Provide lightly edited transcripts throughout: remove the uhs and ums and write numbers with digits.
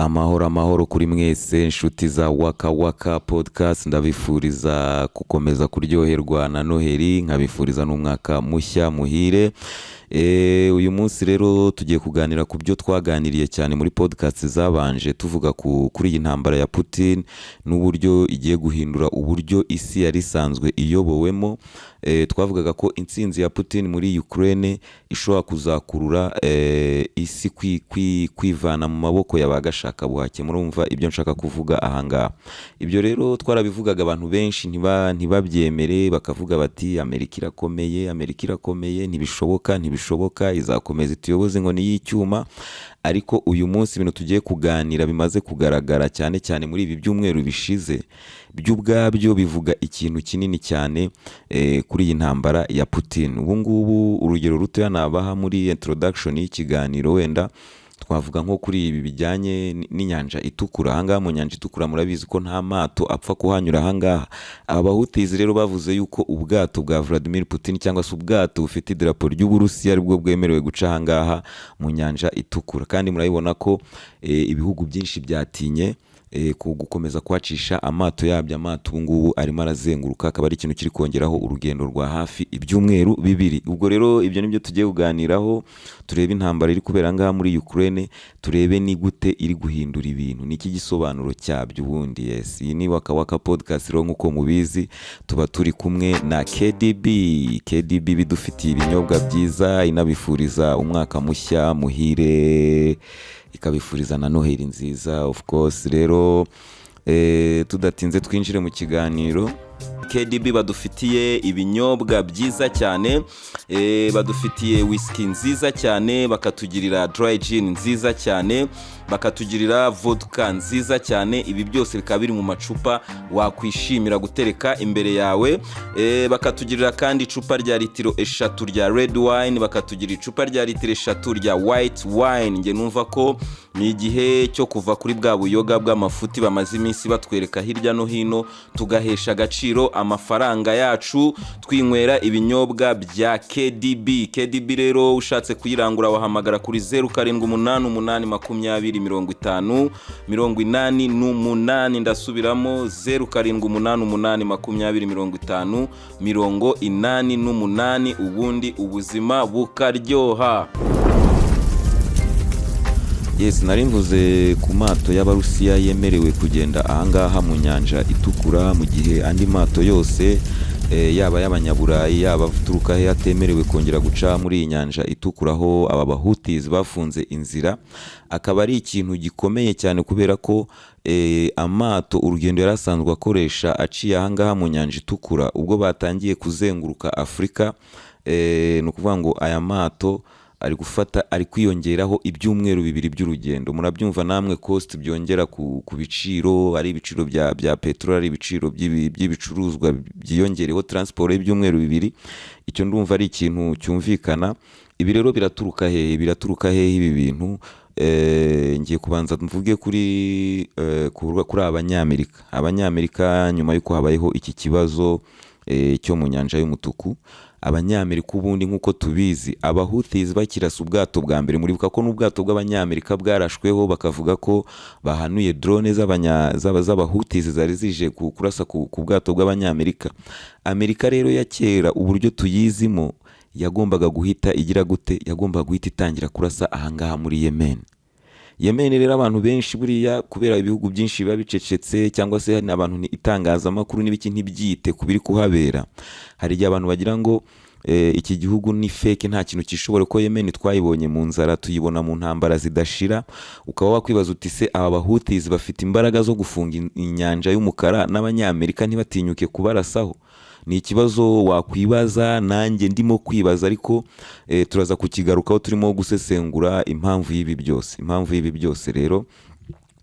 Amahoro, amahoro kuri mwese, inshuti za Waka Waka Podcast. Ndabifuriza gukomeza kuryoherwa na Noheli, nkabifuriza n'umwaka mushya muhire. Uyu munsi rero tugiye kuganira ku byo twaganiriye cyane muri podcast zabanje, tuvuga kuri iyi ntambara ya Putin n'uburyo igiye guhindura uburyo isi yari isanzwe iyobowemo. Twavugaga ko intsinzi ya Putin muri Ukraine ishobora kuzakurura isi kwivana mu maboko ya ba gashakabuhake. Murumva ibyo nshaka kuvuga ahangaha. Ibyo rero twarabivugaga, abantu benshi ntibabyemere, bakavuga bati: "Amerika irakomeye, Amerika irakomeye, ntibishoboka, ntibishoboka, izakomeza ituyoboze inkoni y'icyuma." Ariko uyu munsi ibintu tugiye kuganira bimaze kugaragara cyane cyane muri ibi byumweru bishize, byo ubwabyo bivuga ikintu kinini cyane kuri iyi ntambara ya Putin. Ubu ngubu urugero rutoya nabaha muri introduction y'ikiganiro, wenda twavuga nko kuri ibi bijyanye n'inyanja Itukura. Ahangaha mu nyanja Itukura murabizi ko nta mato apfa kuhanyura ahangaha. Aba Bahutizi rero bavuze yuko ubwato bwa Vladimir Putin cyangwa se ubwato bufite idarapo ry'Uburusiya aribwo bwemerewe guca ahangaha mu nyanja Itukura. Kandi murabibona ko ibihugu byinshi byatinye ku gukomeza kuhacisha amato yabyo. Amato ubu ngubu arimo arazenguruka, akaba ari ikintu kiri kongeraho urugendo rwa hafi ibyumweru 2. Ubwo rero ibyo nibyo tugiye kuganiraho, turebe intambara iri kubera ngaha muri Ukraine, turebe ni gute iri guhindura ibintu, ni iki gisobanuro cyabyo ubundi. Yes, iyi ni Waka Waka Podcast. Rero nk'uko mubizi, tuba turi kumwe na KDB. KDB bidufitiye ibinyobwa byiza, inabifuriza umwaka mushya muhire, ikabifuriza na Noheli nziza, of course. Rero tudatinze twinjire mu kiganiro. KDB badufitiye ibinyobwa byiza cyane, badufitiye whisky nziza cyane, bakatugirira dry gin nziza cyane, bakatugirira vodka nziza cyane. Ibi byose bikaba biri mu macupa wakwishimira gutereka imbere yawe. Bakatugirira kandi icupa rya litiro 3 rya red wine, bakatugira icupa rya litiro 3 rya white wine. Njye numva ko ni igihe cyo kuva kuri bwa buyoga bw'amafuti bamaze iminsi batwereka hirya no hino, tugahesha agaciro amafaranga yacu, twinywera ibinyobwa bya KDB. KDB rero ushatse kuyirangura wahamagara kuri 0788205088. Ndasubiramo: 0788205088. Ubundi ubuzima bukaryoha. Yes, nari mvuze ku mato y'Abarusiya yemerewe kugenda ahangaha mu nyanja Itukura, mu gihe andi mato yose, yaba y'Abanyaburayi, yaba aturuka he, atemerewe kongera guca muri iyi nyanja Itukura, aho aba Bahutizi bafunze inzira. Akaba ari ikintu gikomeye cyane kubera ko amato urugendo yari asanzwe akoresha aciye ahangaha mu nyanja Itukura, ubwo batangiye kuzenguruka Afurika, ni ukuvuga ngo aya mato ari gufata, ari kwiyongeraho ibyumweru 2 by'urugendo. Murabyumva namwe cost byongera ku biciro, ari ibiciro bya peteroli, ari ibiciro by'ibicuruzwa byiyongereho transport y'ibyumweru 2. Icyo ndumva ari ikintu cyumvikana. Ibi rero biraturuka hehe? Biraturuka hehe ibi bintu? Ngiye kubanza mvuge kuri Abanyamerika. Abanyamerika, nyuma y'uko habayeho iki kibazo cyo mu nyanja y'Umutuku, Abanyamerika ubundi nk'uko tubizi, Abahuthis bakirasa ubwato bwa mbere, muribuka ko n'ubwato bw'Abanyamerika bwarashweho, bakavuga ko bahanuye drone z'Abahuthis zari zije kurasa ku bwato bw'Abanyamerika. Amerika rero ya kera, uburyo tuyizimo, yagombaga guhita igira gute? Yagombaga guhita itangira kurasa ahangaha muri Yemen. Yemen rero, abantu benshi buriya, kubera ibihugu byinshi biba bicecetse, cyangwa se hari abantu itangazamakuru n'ibiki ntibyite ku biri kuhabera, hari igihe abantu bagira ngo iki gihugu ni fake, nta kintu cyishobora, ko Yemen twayibonye mu nzara, tuyibona mu ntambara zidashira. Ukaba wakwibaza uti: "Se aba Bahutis bafite imbaraga zo gufunga inyanja y'Umukara n'Abanyamerika ntibatinyuke kubarasaho?" Ni ikibazo wakwibaza, nanjye ndimo kwibaza, ariko turaza kukigarukaho turimo gusesengura impamvu y'ibi byose. Impamvu y'ibi byose rero,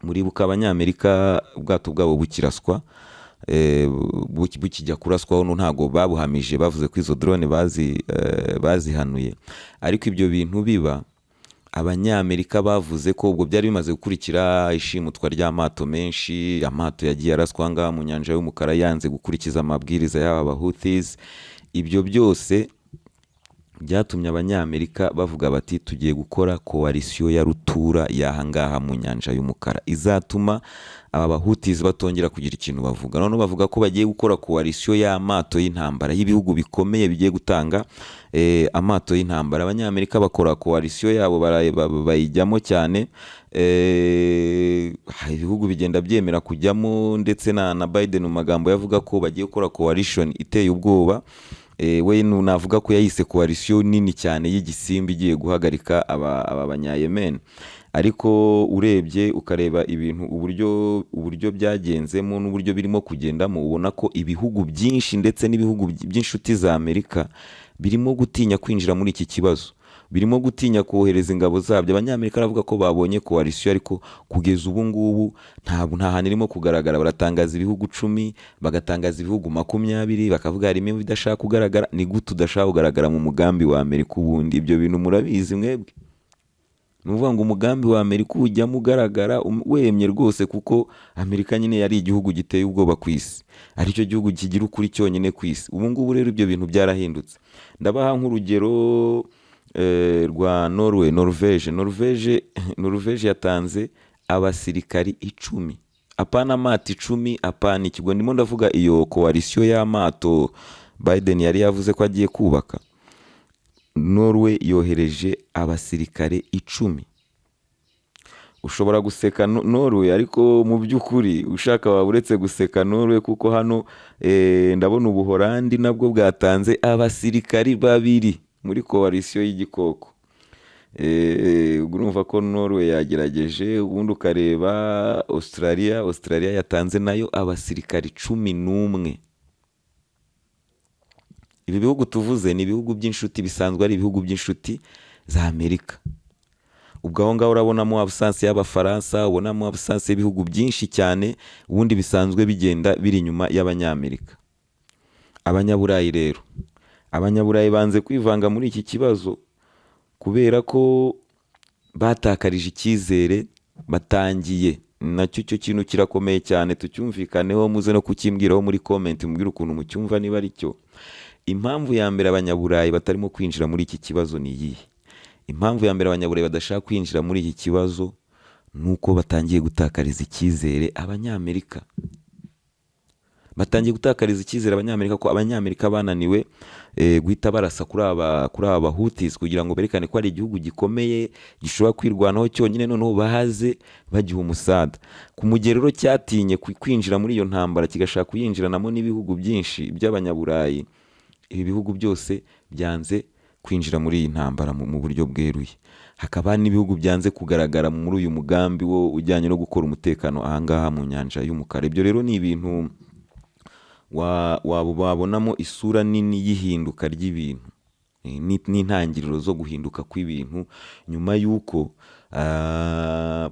muribuka Abanyamerika ubwato bwabo bukiraswa, bukijya kuraswaho, no ntago babuhamije, bavuze ko izo drone bazihanuye. Ariko ibyo bintu biba, Abanyamerika bavuze ko ubwo byari bimaze gukurikira ishimutwa ry'amato menshi, amato yagiye araswa aha ngaha mu nyanja y'Umukara yanze gukurikiza amabwiriza y'aba Bahuthis. Ibyo byose Byatumye Abanyamerika bavuga bati: "Tugiye gukora coalition ya rutura y'aha ngaha mu Nyanja y'Umukara izatuma aba Bahutizi batongera kugira ikintu bavuga." Noneho bavuga ko bagiye gukora coalition y'amato y'intambara y'ibihugu bikomeye bigiye gutanga amato y'intambara. Abanyamerika bakora coalition yabo, bayijyamo cyane. Ibihugu bigenda byemera kujyamo, ndetse na Biden mu magambo yavuga ko bagiye gukora coalition iteye ubwoba. We navuga ko yayise coalition nini cyane y'igisimba igiye guhagarika aba Banyayemen. Ariko urebye, ukareba ibintu uburyo byagenzemo n'uburyo birimo kugendamo, ubona ko ibihugu byinshi ndetse n'ibihugu by'inshuti za Amerika birimo gutinya kwinjira muri iki kibazo, birimo gutinya kohereza ingabo zabyo. Abanyamerika baravuga ko babonye coalition, ariko kugeza ubu ngubu nta hantu irimo kugaragara. Baratangaza ibihugu 10, bagatangaza ibihugu 20, bakavuga harimo ibidashaka kugaragara. Ni gute udashaka kugaragara mu mugambi wa Amerika? Ubundi ibyo bintu murabizi mwebwe. Ni ukuvuga ngo umugambi wa Amerika ujyamo ugaragara wemye rwose, kuko Amerika nyine yari igihugu giteye ubwoba ku isi, aricyo gihugu kigira ukuri cyonyine ku isi. Ubu ngubu rero ibyo bintu byarahindutse. Ndabaha nk'urugero rwa Norway, Norvege. Norvege yatanze abasirikari 10, apana amato 10, apana ikigo. Ndimo ndavuga iyo coalition y'amato Biden yari yavuze ko agiye kubaka. Norway yohereje abasirikare 10. Ushobora guseka Norway, ariko mu by'ukuri ushaka waba uretse guseka Norway, kuko hano ndabona Ubuhorandi nabwo bwatanze abasirikari babiri muri coalition y'igikoko. Ubwo urumva ko Norway yagerageje. Ubundi ukareba Australia. Australia yatanze nayo abasirikari 11. Ibi bihugu tuvuze ni ibihugu by'inshuti, bisanzwe ari ibihugu by'inshuti za Amerika. Ubwo aho ngaho urabonamo absence y'Abafaransa, ubonamo absence y'ibihugu byinshi cyane ubundi bisanzwe bigenda biri inyuma y'Abanyamerika. Abanyaburayi rero, Abanyaburayi banze kwivanga muri iki kibazo kubera ko batakarije icyizere. Batangiye nacyo, icyo kintu kirakomeye cyane, tucyumvikaneho, muze no kukimbwiraho muri comment, mubwire ukuntu mucyumva niba ari cyo. Impamvu ya mbere Abanyaburayi batarimo kwinjira muri iki kibazo ni iyihe? Impamvu ya mbere Abanyaburayi badashaka kwinjira muri iki kibazo ni uko batangiye gutakariza icyizere Abanyamerika. Batangiye gutakariza icyizere Abanyamerika ko Abanyamerika bananiwe guhita barasa kuri aba Bahutis kugira ngo berekane ko ari igihugu gikomeye gishobora kwirwanaho cyonyine, noneho bahaze bagiha umusada. Ku mugerero cyatinye kwinjira muri iyo ntambara, kigashaka kuyinjiranamo n'ibihugu byinshi by'Abanyaburayi. Ibi bihugu byose byanze kwinjira muri iyi ntambara mu buryo bweruye. Hakaba n'ibihugu byanze kugaragara muri uyu mugambi wo ujyanye no gukora umutekano ahangaha mu Nyanja y'Umukara. Ibyo rero ni ibintu wabonamo isura nini y'ihinduka ry'ibintu, n'intangiriro zo guhinduka kw'ibintu nyuma y'uko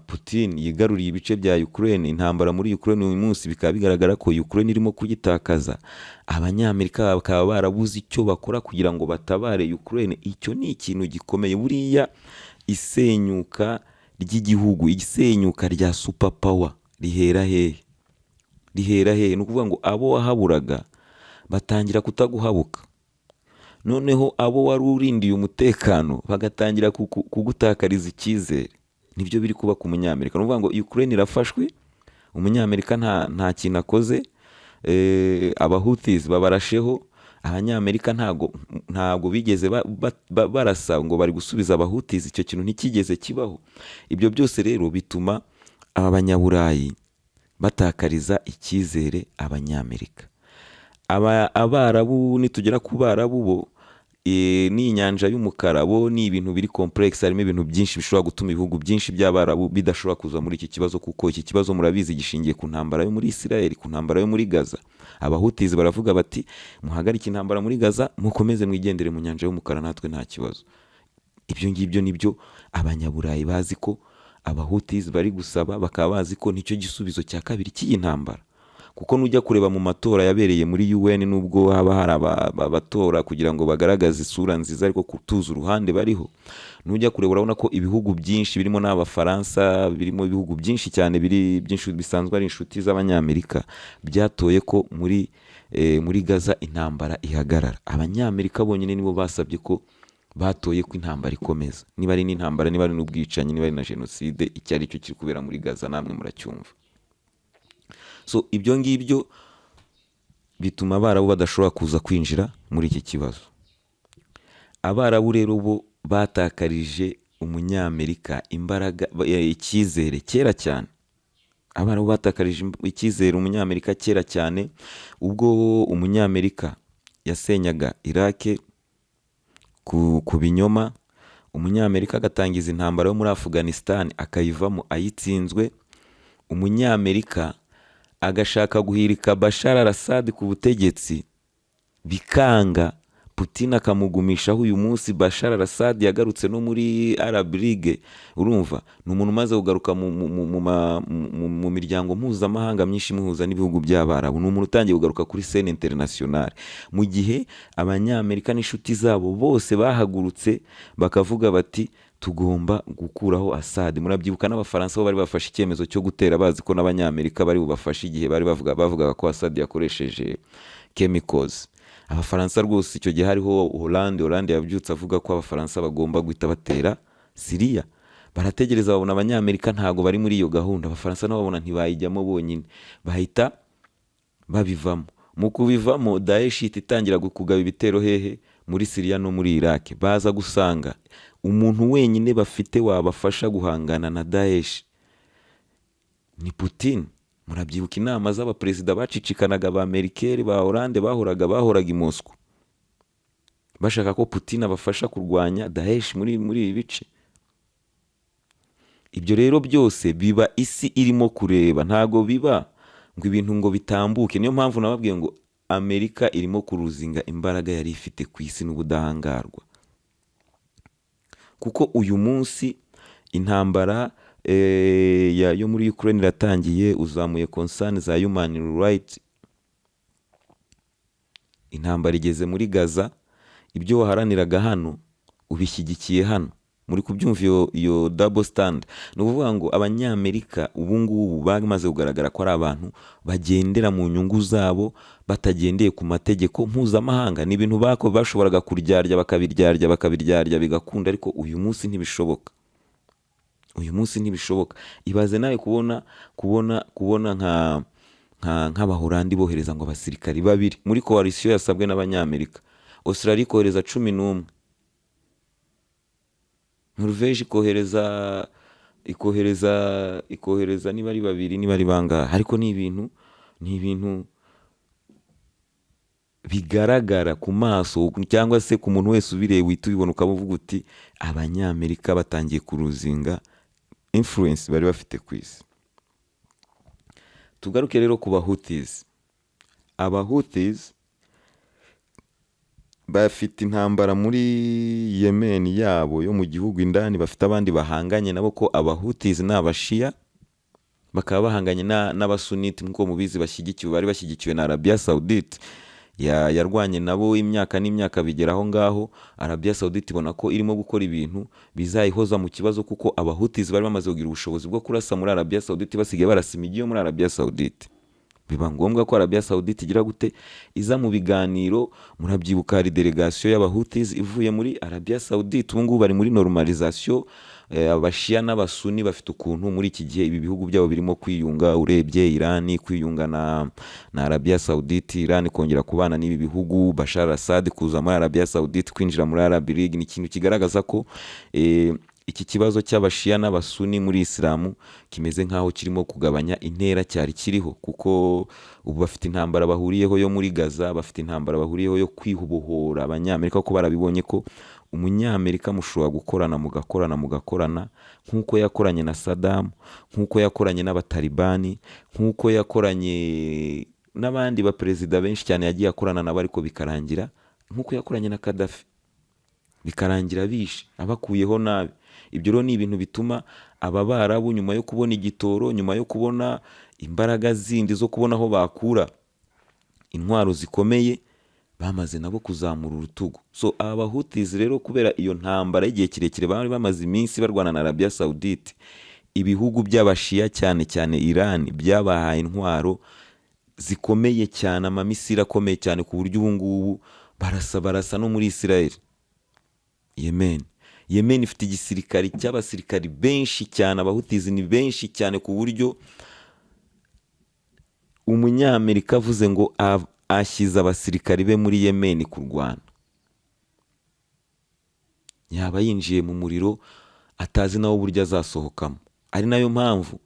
Putin yigaruriye ibice bya Ukraine. Intambara muri Ukraine uyu munsi bikaba bigaragara ko Ukraine irimo kuyitakaza, Abanyamerika bakaba barabuze icyo bakora kugira ngo batabare Ukraine. Icyo ni ikintu gikomeye. Buriya isenyuka ry'igihugu, isenyuka rya super power rihera hehe? Rihera hehe? Ni ukuvuga ngo abo wahaburaga batangira kutaguhabuka, noneho abo wari urindiye umutekano bagatangira kugutakariza icyizere. Nibyo biri kuba ku Munyamerika. Ni ukuvuga ngo Ukraine irafashwe, Umunyamerika nta kintu akoze, Abahutis babarasheho. Abanyamerika ntago bigeze barasa ngo bari gusubiza Abahutis, icyo kintu ntikigeze kibaho. Ibyo byose rero bituma aba Banyaburayi batakariza icyizere Abanyamerika. Abarabu, nitugera ku Barabu bo ni Inyanja y'Umukara, bo ni ibintu biri complex, harimo ibintu byinshi bishobora gutuma ibihugu byinshi by'Abarabu bidashobora kuza muri iki kibazo, kuko iki kibazo murabizi gishingiye ku ntambara yo muri Israel, ku ntambara yo muri Gaza. Abahutizi baravuga bati: "Muhagarike intambara muri Gaza, mukomeze mwigendere mu Nyanja y'Umukara, natwe nta kibazo." Ibyo ngibyo nibyo Abanyaburayi bazi ko Abahutizi bari gusaba, bakaba bazi ko nicyo gisubizo cya kabiri cy'iyi ntambara, kuko nujya kureba mu matora yabereye muri UN, nubwo haba hari abatora kugira ngo bagaragaze isura nziza ariko kutuza uruhande bariho, nujya kureba urabona ko ibihugu byinshi birimo n'Abafaransa, birimo ibihugu byinshi cyane biri byinshi bisanzwe ari inshuti z'Abanyamerika, byatoye ko muri Gaza intambara ihagarara. Abanyamerika bonyine nibo basabye ko Batoye ko intambara ikomeza, niba ari n'intambara, niba ari n'ubwicanyi, niba ari na jenoside, icyo ari cyo kiri kubera muri Gaza namwe muracyumva. So ibyo ngibyo bituma Abarabu badashobora kuza kwinjira muri iki kibazo. Abarabu rero bo batakarije Umunyamerika imbaraga, icyizere kera cyane. Abarabu batakarije icyizere Umunyamerika kera cyane, ubwo Umunyamerika yasenyaga Irake ku binyoma, Umunyamerika agatangiza intambara yo muri Afghanistan akayivamo ayitsinzwe, Umunyamerika agashaka guhirika Bashar al-Assad ku butegetsi bikanga, Putin akamugumishaho. Uyu munsi Bashar al-Assad yagarutse no muri Arab League. Urumva ni umuntu umaze kugaruka mu miryango mpuzamahanga myinshi imuhuza n'ibihugu by'Abarabu. Ni umuntu utangiye kugaruka kuri scène internationale, mu gihe Abanyamerika n'inshuti zabo bose bahagurutse bakavuga bati: "Tugomba gukuraho Assad." Murabyibuka n'Abafaransa bo bari bafashe icyemezo cyo gutera, bazi ko n'Abanyamerika bari bubafashe, igihe bari bavugaga ko Assad yakoresheje chemicals. Abafaransa rwose, icyo gihe hariho Hollande. Hollande yabyutse avuga ko Abafaransa bagomba guhita batera Siriya. Barategereza, babona Abanyamerika ntabwo bari muri iyo gahunda. Abafaransa nabo babona ntibayijyamo bonyine, bahita babivamo. Mu kubivamo, Daesh ihita itangira kugaba ibitero hehe? Muri Siriya no muri Iraq. Baza gusanga umuntu wenyine bafite wabafasha guhangana na Daesh ni Putin. Murabyibuka inama z'abaperezida bacicikanaga, ba Merkel, ba Hollande, bahoraga i Moscou bashaka ko Putin abafasha kurwanya Daesh muri ibi bice. Ibyo rero byose biba isi irimo kureba, ntago biba ngo ibintu ngo bitambuke. Niyo mpamvu nababwiye ngo Amerika irimo kuruzinga imbaraga yari ifite ku isi n'ubudahangarwa, kuko uyu munsi intambara yo muri Ukraine iratangiye, uzamuye concern za human right, intambara igeze muri Gaza, ibyo waharaniraga hano ubishyigikiye hano. Muri kubyumva iyo double stand? Ni ukuvuga ngo Abanyamerika ubu ngubu bamaze kugaragara ko ari abantu bagendera mu nyungu zabo, batagendeye ku mategeko mpuzamahanga. Ni ibintu bashoboraga kuryarya, bakabiryarya, bakabiryarya bigakunda, ariko uyu munsi ntibishoboka. Uyu munsi ntibishoboka. Ibaze nawe kubona nk'Abahorandi bohereza ngo abasirikari babiri muri coalition yasabwe n'Abanyamerika, Australia ikohereza 11, Norvège ikohereza niba ari babiri, niba ari bangahe. Ariko ni ibintu bigaragara ku maso, cyangwa se ku muntu wese ubireba uhita ubibona, ukaba uvuga uti: "Abanyamerika batangiye kuruzinga influence bari bafite ku isi." Tugaruke rero ku Bahutis. Abahutis bafite intambara muri Yemen yabo yo mu gihugu indani, bafite abandi bahanganye nabo, ko Abahutis ni Abashiya, bakaba bahanganye n'Abasuniti. Nk'uko mubizi, bari bashyigikiwe na Arabia Saudite. Yarwanye nabo imyaka n'imyaka, bigera aho ngaho Arabia Saudite ibona ko irimo gukora ibintu bizayihoza mu kibazo, kuko Abahutis bari bamaze kugira ubushobozi bwo kurasa muri Arabia Saudite, basigaye barasa imijyi yo muri Arabia Saudite. Biba ngombwa ko Arabia Saudite igira gute? Iza mu biganiro. Murabyibuka, hari délégation y'Abahutis ivuye muri Arabia Saudite. Ubu ngubu bari muri normalisation. Abashiya n'Abasuni bafite ukuntu muri iki gihe ibi bihugu byabo birimo kwiyunga. Urebye Irani kwiyunga na Arabia Saudite, Irani kongera kubana n'ibi bihugu, Bashar Assad kuza muri Arabia Saudite, kwinjira muri Arab League, ni ikintu kigaragaza ko iki kibazo cy'Abashiya n'Abasuni muri Isilamu kimeze nk'aho kirimo kugabanya intera cyari kiriho, kuko ubu bafite intambara bahuriyeho yo muri Gaza, bafite intambara bahuriyeho yo kwibohora Abanyamerika, kuko barabibonye ko Umunyamerika mushobora gukorana, mugakorana, mugakorana, nk'uko yakoranye na Saddam, nk'uko yakoranye n'Abatalibani, nk'uko yakoranye n'abandi baperezida benshi cyane yagiye akorana nabo, ariko bikarangira, nk'uko yakoranye na Kadafi, bikarangira bishe abakuyeho nabi. Ibyo rero ni ibintu bituma aba Barabu, nyuma yo kubona igitoro, nyuma yo kubona imbaraga zindi zo kubona aho bakura intwaro zikomeye, bamaze nabo kuzamura urutugu. So aba Bahutis rero, kubera iyo ntambara y'igihe kirekire bari bamaze iminsi barwana na Arabia Saudite, ibihugu by'Abashiya, cyane cyane Iran, byabahaye intwaro zikomeye cyane, amamisiri akomeye cyane, ku buryo ubu ngubu barasa no muri Israel. Yemen. Yemen ifite igisirikari cy'abasirikari benshi cyane, Abahutizi ni benshi cyane, ku buryo Umunyamerika avuze ngo ashyize abasirikari be muri Yemen kurwana, yaba yinjiye mu muriro atazi nawe uburyo azasohokamo. Ari nayo mpamvu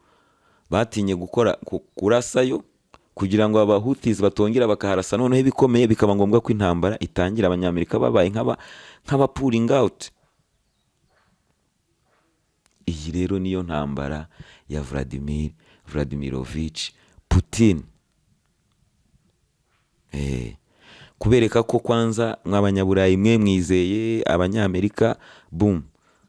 batinye gukora kurasayo kugira ngo Abahutizi batongera bakaharasa noneho ibikomeye, bikaba ngombwa ko intambara itangira. Abanyamerika babaye nk'aba pulling out. Iyi rero niyo ntambara ya Vladimir Vladimirovich Putin. Kubereka ko kwanza mw'Abanyaburayi mwe mwizeye Abanyamerika, boom,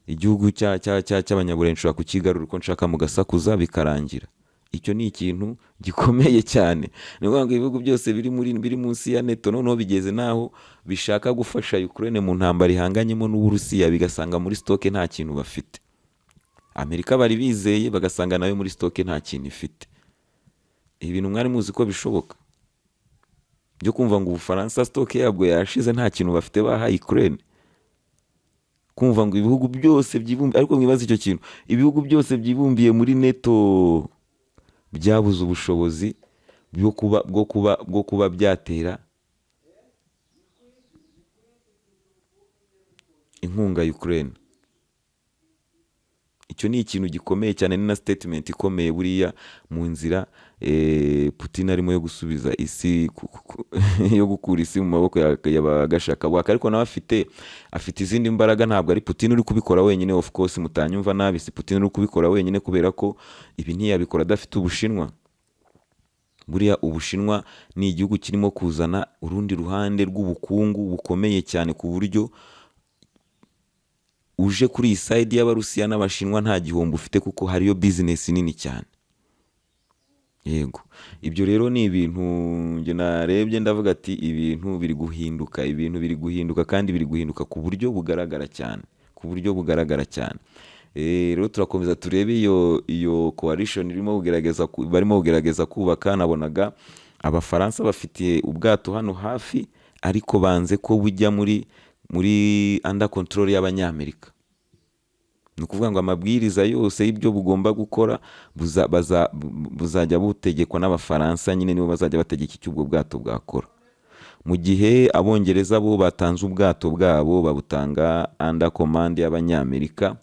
igihugu cy'Abanyaburayi nshobora kukigarura uko nshaka, mugasakuza bikarangira. Icyo ni ikintu gikomeye cyane. Ni ukuvuga ngo ibihugu byose biri munsi ya NATO noneho bigeze n'aho bishaka gufasha Ukraine mu ntambara ihanganyemo n'Uburusiya, bigasanga muri stock nta kintu bafite. Amerika bari bizeye, bagasanga nayo muri stock nta kintu ifite. Ibintu mwari muzi ko bishoboka byo kumva ngo Ubufaransa stock yabwo yashize, nta kintu bafite baha Ukraine, kumva ngo ibihugu byose byibumbiye, ariko mwibaze icyo kintu, ibihugu byose byibumbiye muri NATO byabuze ubushobozi bwo kuba byatera inkunga Ukraine. Icyo ni ikintu gikomeye cyane, ni na statement ikomeye buriya mu nzira Putin arimo yo gusubiza isi yo gukura isi mu maboko ya ba gashakabuhake. Ariko nawe afite izindi mbaraga, ntabwo ari Putin uri kubikora wenyine. Of course, mutanyumva nabi, si Putin uri kubikora wenyine, kubera ko ibi ntiyabikora adafite Ubushinwa. Buriya Ubushinwa ni igihugu kirimo kuzana urundi ruhande rw'ubukungu bukomeye cyane, ku buryo uje kuri iyi side y'Abarusiya n'Abashinwa nta gihombo ufite, kuko hariyo business nini cyane. Yego, ibyo rero ni ibintu njye narebye ndavuga ati ibintu biri guhinduka, ibintu biri guhinduka, kandi biri guhinduka ku buryo bugaragara cyane, ku buryo bugaragara cyane. Rero turakomeza turebe iyo coalition irimo kugerageza barimo kugerageza kubaka. Nabonaga Abafaransa bafitiye ubwato hano hafi, ariko banze ko bujya muri under control y'Abanyamerika. Ni ukuvuga ngo amabwiriza yose y'ibyo bugomba gukora buzajya butegekwa n'Abafaransa nyine, nibo bazajya bategeka icyo ubwo bwato bwakora, mu gihe Abongereza bo batanze ubwato bwabo, babutanga under command y'Abanyamerika,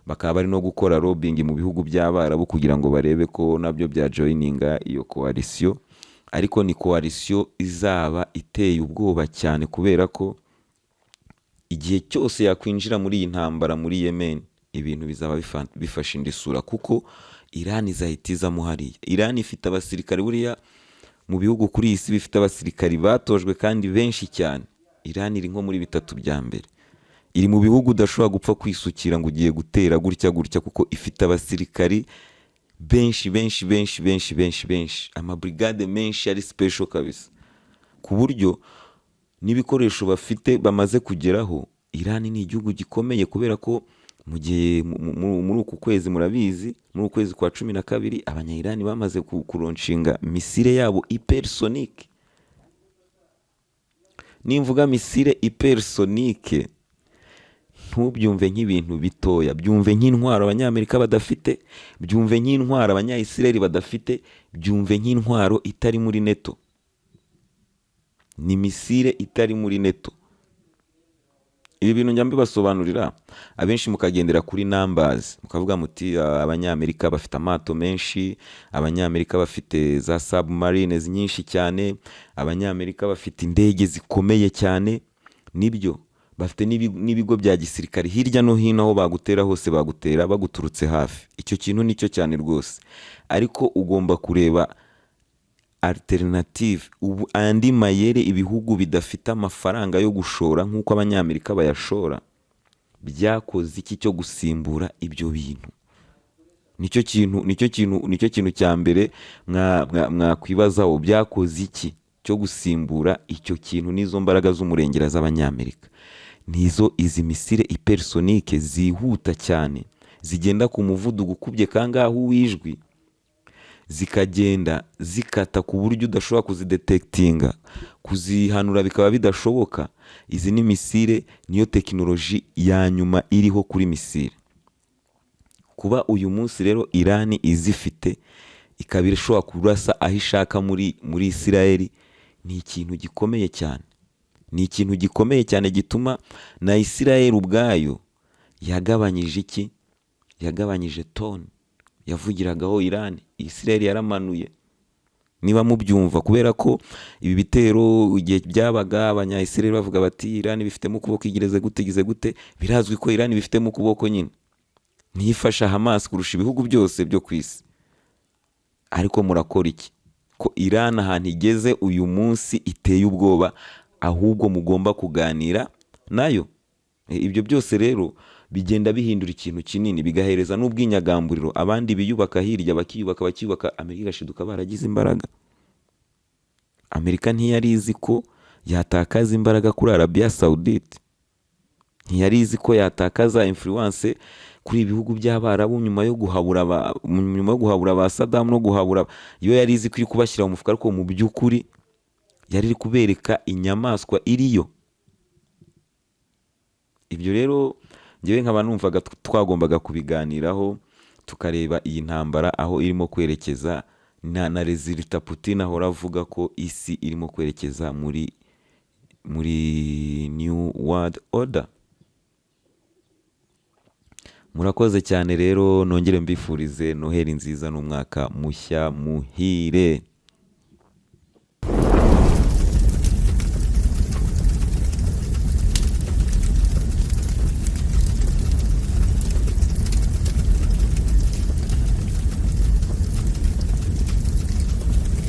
bakaba bari no gukora lobbying mu bihugu by'Abarabu kugira ngo barebe ko nabyo bya joininga iyo coalition. Ariko ni coalition izaba iteye ubwoba cyane, kubera ko igihe cyose yakwinjira muri iyi ntambara muri Yemen, ibintu bizaba bifashe indi sura, kuko Iran izahita izamo hariya. Iran ifite abasirikari, buriya mu bihugu kuri iyi si bifite abasirikari batojwe kandi benshi cyane, Iran iri nko muri bitatu bya mbere. Iri mu bihugu udashobora gupfa kwisukira ngo ugiye gutera gutya gutya, kuko ifite abasirikari benshi benshi benshi benshi benshi benshi, amabrigade menshi ari special kabisa, ku buryo n'ibikoresho bafite bamaze kugeraho. Iran ni igihugu gikomeye, kubera ko mu gihe muri uku kwezi, murabizi, muri uku kwezi kwa 12, Abanya-Iran bamaze kulaunchinga missile yabo hypersonique. Nimvuga missile hypersonique, ntubyumve nk'ibintu bitoya, byumve nk'intwaro Abanyamerika badafite, byumve nk'intwaro Abanyayisiraheli badafite, byumve nk'intwaro itari muri NATO. Ni missile itari muri NATO. Ibi bintu njya mbibasobanurira, abenshi mukagendera kuri numbers, mukavuga muti: "Ah, Abanyamerika bafite amato menshi, Abanyamerika bafite za submarines nyinshi cyane, Abanyamerika bafite indege zikomeye cyane." Nibyo, bafite n'ibigo bya gisirikare hirya no hino, aho bagutera hose bagutera baguturutse hafi. Icyo kintu nicyo cyane rwose, ariko ugomba kureba alternative, ubu andi mayere ibihugu bidafite amafaranga yo gushora nk'uko Abanyamerika bayashora byakoze iki cyo gusimbura ibyo bintu. Nicyo kintu cya mbere mwakwibazaho: byakoze iki cyo gusimbura icyo kintu n'izo mbaraga z'umurengera z'Abanyamerika? Nizo izi missile hypersonique zihuta cyane, zigenda ku muvuduko ukubye kangahe uw'ijwi. Zikagenda zikata ku buryo udashobora kuzidetectinga, kuzihanura bikaba bidashoboka. Izi ni missile, niyo tekinoloji ya nyuma iriho kuri missile. Kuba uyu munsi rero Irani izifite, ikaba ishobora kurasa aho ishaka muri Isirayeli, ni ikintu gikomeye cyane, ni ikintu gikomeye cyane gituma na Isirayeli ubwayo yagabanyije iki? Yagabanyije tone yavugiragaho Irani. Isirayeli yaramanuye, niba mubyumva, kubera ko ibi bitero igihe byabaga, Abanya-Isirayeli bavuga bati: "Irani bifitemo ukuboko, igeze gute, igize gute?" Birazwi ko Irani bifitemo ukuboko nyine, ntiyifasha Hamas kurusha ibihugu byose byo ku isi. Ariko murakora iki ko Irani ahantu igeze uyu munsi iteye ubwoba, ahubwo mugomba kuganira nayo? Ibyo byose rero bigenda bihindura ikintu kinini, bigahereza n'ubwinyagamburiro abandi biyubaka hirya, bakiyubaka, bakiyubaka, Amerika igashiduka baragize imbaraga. Amerika ntiyari izi ko yatakaza imbaraga kuri Arabiya Sawudite, ntiyari izi ko yatakaza influence kuri ibihugu by'Abarabu nyuma yo guhabura ba Sadamu no guhabura. Iyo yari izi ko iri kubashyira mu mufuka, ariko mu by'ukuri yari iri kubereka inyamaswa iriyo. Ibyo rero ngewe nkaba numvaga twagombaga kubiganiraho, tukareba iyi ntambara aho irimo kwerekeza na résultat. Putin ahora avuga ko isi irimo kwerekeza muri new world order. Murakoze cyane rero, nongere mbifurize Noheli nziza n'umwaka mushya muhire.